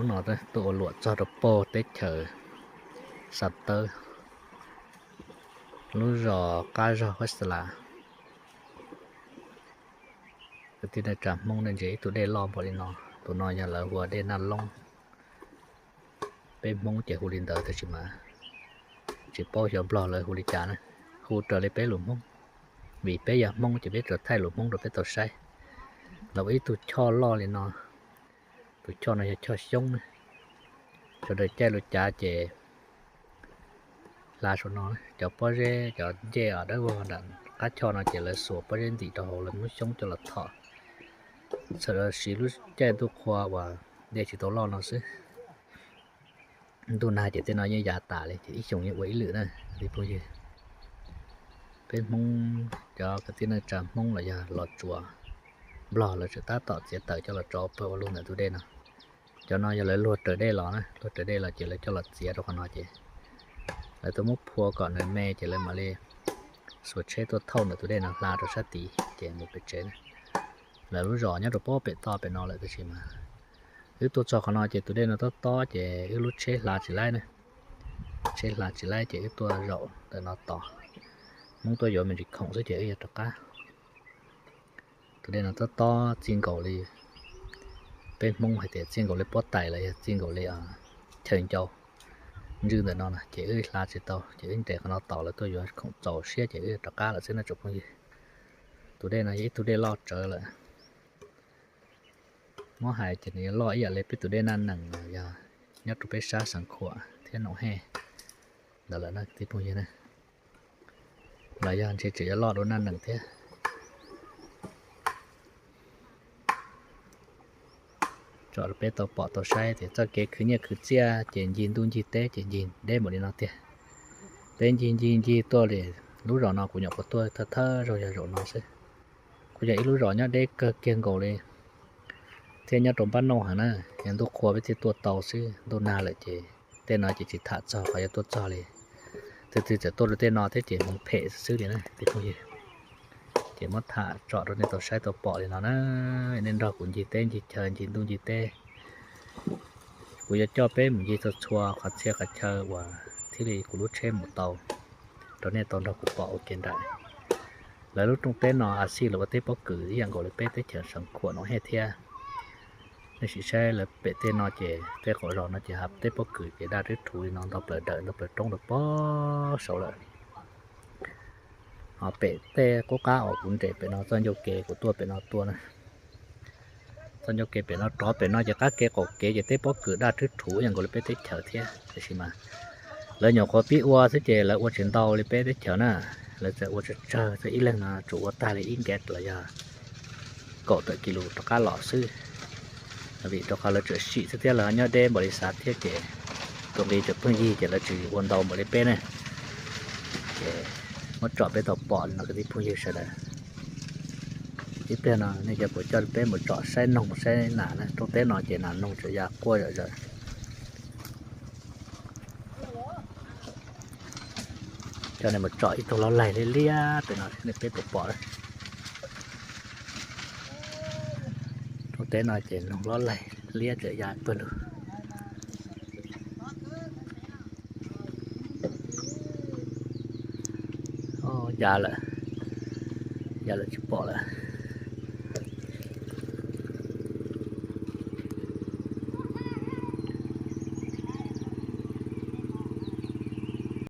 No tuaj ua luam txog rau pem teb chaws Xa Tawb, lub zos qab zog Huab Xa Las. Kwv tij neej tsa Hmoob, nej ntsia ib tug dej loj npaum li no, tus no yog lawv hu ua dej Naj Loob. Peb Hmoob ces hu li ntawd tab sis mas tsis paub xyov Nplog lawv hu li cas na, hu raws li peb lus Hmoob. Vim peb yog Hmoob ces peb tsuas thaij lus Hmoob rau peb tau saib. Lawv ua ib tug choj loj li no, tus choj no yog choj xyoob na. Sawv daws caij lub cav ces hla saum no, cov pob zeb cov ncej os dawb vog nram qab choj no ces lawv xuas pob zeb ntim rau hauv lawv muab xyoob coj los thom. Sawv daws siv lub caij ntuj qhua uas dej tsis tau loj no xwb. Ntuj nag ces tej no yeej ya tas li ces ib xyoos yeej ua ib lwm na li phooj ywg. Peb Hmoob, cov kwv tij neej tsa Hmoob los yog Los Tsuas, Nplog lawv tseem tab tom txiav taws coj los tso pawg ua luaj ntawm tus dej no. Cov no yog lawv luag raws dej los na, luag raws dej los ces lawv coj los txiav rau qhov no ces lawv tuaj muab phua kom nws me ces lawv mam li xuas tsheb tuaj thauj ntawm tus dej no hla rau sab tid ces mus pem tsev na. Lawv lub zos nyob rau pem toj pem no lawm tab sis mas wb tuaj txog qhov no ces tus dej no tob tob ces wb lub tsheb hla tsis laib na. Tsheb hla tsis laib ces wb tuaj zaum ntawm no tos. Hmoob tuaj yuav me ntsis khoom xwb ces wb yuav rov qab. Tus dej no tob tob txij nkaus li, peb Hmoob hais tias txij nkaus li pob tais los yog txij nkaus li chaw ncau ntswj ntawm no na ces wb hla tsis tau ces wb nres qhov no tos lawv tuaj yuav khoom txaus siab ces wb rov qab lawm xwb na tsoom phooj ywg. Tus dej no yog ib tug dej loj tsawv lawm. Muab hais ces nws yuav loj ib yam li peb tus dej Naj Nees los yog nyob rau peb sab Xeev Khuam thiab Noom Hej ntawd lawm na kwv tij phooj ywg na. Los yog ntshe tseem yuav loj dua Naj Nees thiab. Tso rau peb tau pom tau saib tias txoj kev khwv nyiaj khwv txiaj ces ncig ntuj ncig teb ces ncig deb npaum li no tiag. Peb ncig ncig ncig tuaj li, lub zos no kuv nyuam qhuav tuaj thawj thawj zaug yog zaum no xwb. Kuj yog ib lub zos nyob deb kawg kiag nkaus li thiab nyob rau npab noj heev na, yog ntuj qhua peb thiaj tuaj tau xwb, ntuj nag lawm ces tej no ces tsis tham txog qhov yuav tuaj txog li. Twb twb txawm tuaj rau tej no thiab ces hmoov phem xwb li na kwv tij phooj ywg. Ces muab tham tso rau nej tau saib tau pom li no na, nej nrog kuv ncig teb ncig chaw ncig ntuj ncig teb. Kuv yuav coj peb mus ncig txhua txhua qhov txhia qhov chaw uas thiaj li kuv lub tsheb mus tau rau nej tau nrog kuv pom ua ke nraim. Lawv lub rooj teb no a xij lawv ua teb pob kws ib yam nkaus li peb teb chaws Xeev Khuam Noom Hej thiab. Nej sim saib lawv pem tej no ces tej qaum zos no ces hav teb pob kws ces daj rwb rhuv li no ntau plaws dawm ntau plaws roob rau pem saud lawm. Ho pem tej qub qab uas kuv nres pem no txoj ncauj ke kuv tuaj pem no tuaj na, txoj ncauj ke pem no rov pem no ces qab ke qaum kev ces teb pob kws daj rwb rhuv ib yam nkaus li peb teb chaws thiab, tiam sis mas lawv nyuam qhuav pib ua xwb ces lawv ua tsis ntau li peb teb chaws na. Lawv txawm ua tsawg tsawg, txawm ib leeg no tsuas ua tag li ib nkev los yog kaum tawm kis lus rov qab los xwb. Vim rau qhov lawv tseem sim xwb thiab lawv nyob deb npaum li xav thiab ces tus nqi tseem pheej yig ces lawv tsis ua ntau npaum li peb ne. Ces muab tsom peb tau pom li no kwv tij phooj ywg sawv daws. Ib pliag no nej cov kuv coj peb mus tsom saib noog saib nas na, rooj teb no ces nas noog tseem ya quaj zom zaws. Coj nej mus tsom ib tug lob laig liab liab pem no nej peb puas pom lawm. Rooj teb no ces noog lob laig liab tseem ya pawg lug. Ya lawm, ya lawm tsis pom lawm.